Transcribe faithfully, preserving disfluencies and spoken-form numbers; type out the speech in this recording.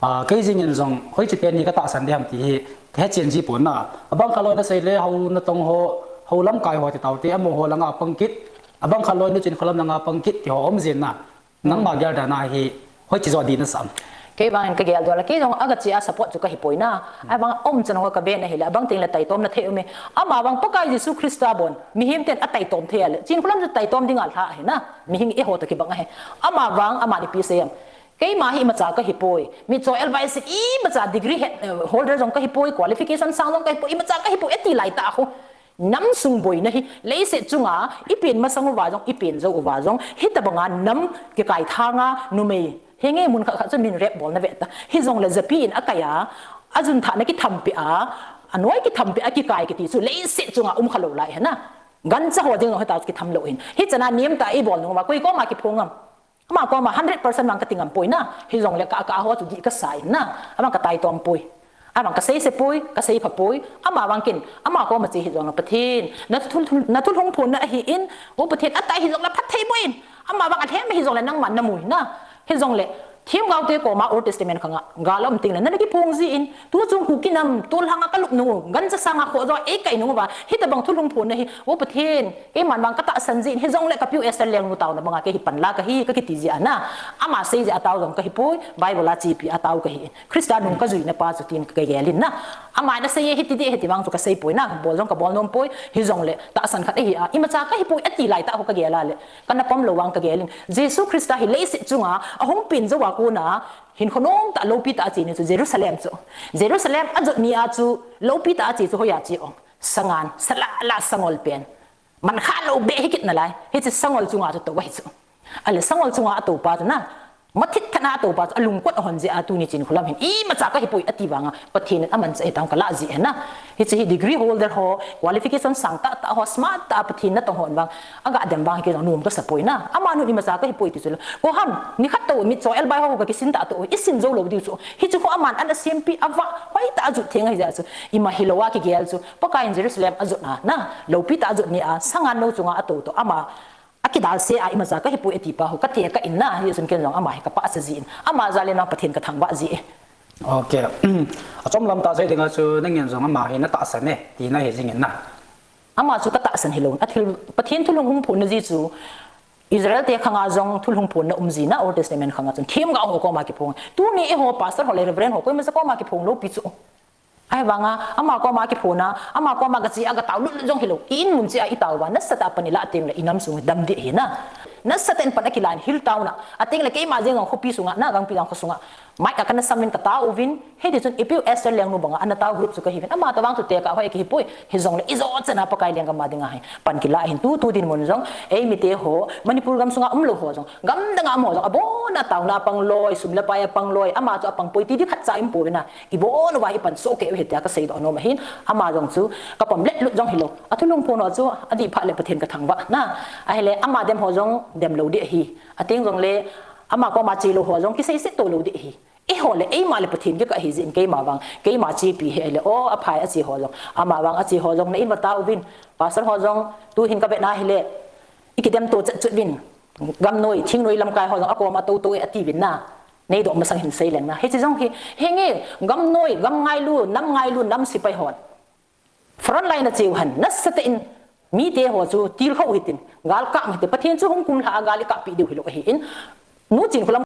Ah, kei jingin jong, hoiche pen hi ka tahsan ding ham ti hi, ka hechen ji pon na. Abang khat loi na sei le, hou natong ho, hou lamkai ho ti tau te, amaho langa pang kit. Abang khat loi nu Chinkholam langa pang kit ti ho um jin na. Nangma gel dan a hi, hoiche jo ding na sam. Kei vang in ka gel dol a, kei jong aga chi a support chu ka hi poi na. Ai vang um chan ho ka be na hi le, abang teng le taitom na thei um e. Ama vang Pakai Jesu Christa bon, mihem ten a taitom thei a le. Chinkholam chu taitom ding a lha hi na. Mihing eiho to kibang a hi. Ama vang, ama ni pi sei am. Keima hi imacha ka hi poi. Mi cho L Y C imacha degree he, eh, holder jong ka hi poi, qualification sang jong ka hi poi, imacha ka hi poi, ati lai ta khu. Nam sung boina hi, leiset chunga, i pen masang uva jong, i pen jou uva jong, hitabanga nam kikai thanga, numei. Henge mun khat khat chu min rep bol na ve ta. Hijongle japi in a kai a, a jun thah na kitham pi a, a noi kitham pi a kikai kiti chu, leiset chunga um kha lou lai hi na. Gancha ho ding jong hita chu kitham lou hin. Hichana niam ta i bol nung uva, koi koma kiphong am. Ama koma hundred percent vang ka ti ngam poi na. Hijongle ka, ka ho chu dih ka sa in na. Ama ka taitom poi. Ama ka sei se poi, ka sei pha poi. Ama vang kin, ama koma che hijongle Pathen. Na thul, thul, na thulhung phon na ahi in, o Pathen, atai hijongle phatthei boh in. Ama vang alhem hijongle nangman na mu in na. Hijongle, themgao te koma Old Testament khanga, gal um teng le, na na kiphong ji in, tu chung khu kinam, tol hanga ka lup nung, gancha sanga kho jo, ei kai nung uva, hitabang thulhung phon na hi, o Pathen, Keiman vang ka tahsan jin, hijongle ka piu Esther Lengnu taona banga kei hi panla ka hi, ka kiti ji a na. Ama sei ji a tao jong ka hi poi, Bible a chepi a tao ka hi. Christa nung ka juina pa chu tin ka gel in na. Ama na sei e hiti dih, hiti vang chu ka sei poi na, bol jong ka bol nom poi, hijongle tahsan khat ahi a. Imacha ka hi poi, ati lai ta ho ka gel a le. Ka na pom lou vang ka gel in. Jesu Christa hi leiset chunga, ahung pen jou a kona, hinkho nom ta loupi ta a che ni chu Jerusalem chu. Jerusalem a jot ni a chu, loupi ta a che chu hoi a che ong. Sangan, sala la sangol pen. Man kha lou be hi kit na lai. Hiche sangol chunga chu tou ahi chu. Ale sangol chunga a tou pa chu na. Mathit thana a tou pa chu a lungkot a hon jeh a tuni Chinkholam hin. Imacha ka hi poi ati vanga. Pathen in aman cha hi tang ka la ji hi na. Hiche hi degree holder ho, qualification sang ta ta ho, smart ta Pathen natong ho vang. Aga dem vang hi kei jong nom ka sa poi na. Ama nun imacha ka hi poi ti chu la. Ko ham, ni khat tou mi cho L Y C ho ka kisin ta tou. I sin jou lou diu chu. Hichu ho aman ana sempi a va. Hoi ta a jut theng ahi jeh chu. Ima hilou a kigel chu. Pakai in Jerusalem a jot na, na, loupi ta a jot ni a, sangan nou chunga a tou tou, ama, a kidal se a imacha ka hi poi ati pa ho, ka te ka in na, hi sun ken jong ama hi ka pahcha ji in, ama jal in a Pathen ka thangvah ji e. Ok. A chom lam ta sei ding a chu, nangin jong ama hi na tahsan e, ti na hi jing in na. Ama chu ka tahsan hilou, a thil, Pathen thulhung hung phon na ji chu, Israel te khanga jong thulhung phon na um ji na, Old Testament khanga chun, themgao ho koma kiphong. Tuni eiho, pastor ho le reverend ho, koima cha koma kiphong lou pi chu. Ahivanga, ama koma kiphon a, ama koma ka che a ka tao lut lut jong hilou. I in mun che a i tao uva, nasatah a pan i lah teng le i nam sung dam ding ahi na. Nasatah in pan a kilah in hil tao na. A teng le keima jeng jong khopi sunga, na gangpi jong kho sunga. Mic a ka na sam in ka tao uvin, hiti chun i piu Esther Lengnu banga ana tao group chu ka hi uvin. Ama tobang chu tekah hoi ka hi poi, hijongle i jo chan a Pakai lenggam a ding ahi. Pan kilah hin tu, tu dinmun jong, ei mite ho, Manipur gam sunga um lou ho jong, gam dang a um ho jong, abon a taona a pang loi, sum le pai a pang loi, ama chu a pang poi ti ding khat cha um poi na. I bon uva hi pan soh kei u hi tia ka seidoh nom ahin, ama jong chu ka pom let lut jong hilou. A thulhung phon ho chu a dih phat le Pathen ka thangvah na. Ahile ama dem ho jong dem lou ding ahi. A teng jongle ama koma che lou ho jong kisei set to lou ding ahi. Eiho le eima le Pathen kikah ahi jeh in keima vang, keima chepi hi ahile, o, a phai a che ho jong. Ama vang a che ho jong na in va tao uvin. Pastor ho jong tu hin ka vet na hile, i kidem to chet chet uvin. Gamnoi, thingnoi lamkai ho jong a koma tou tou e ati uvin na. Nei doh masang hin sei leng na. Hiche jong hi, henge, gamnoi, gam ngailu, nam ngailu, nam sepai hon. Front line a cheu hen, nasatah in, mite ho chu tilkhou hitin, gal kap hitin, Pathen chu hung kumlha a gal i kappi diu hilou ahin, nu Chinkholam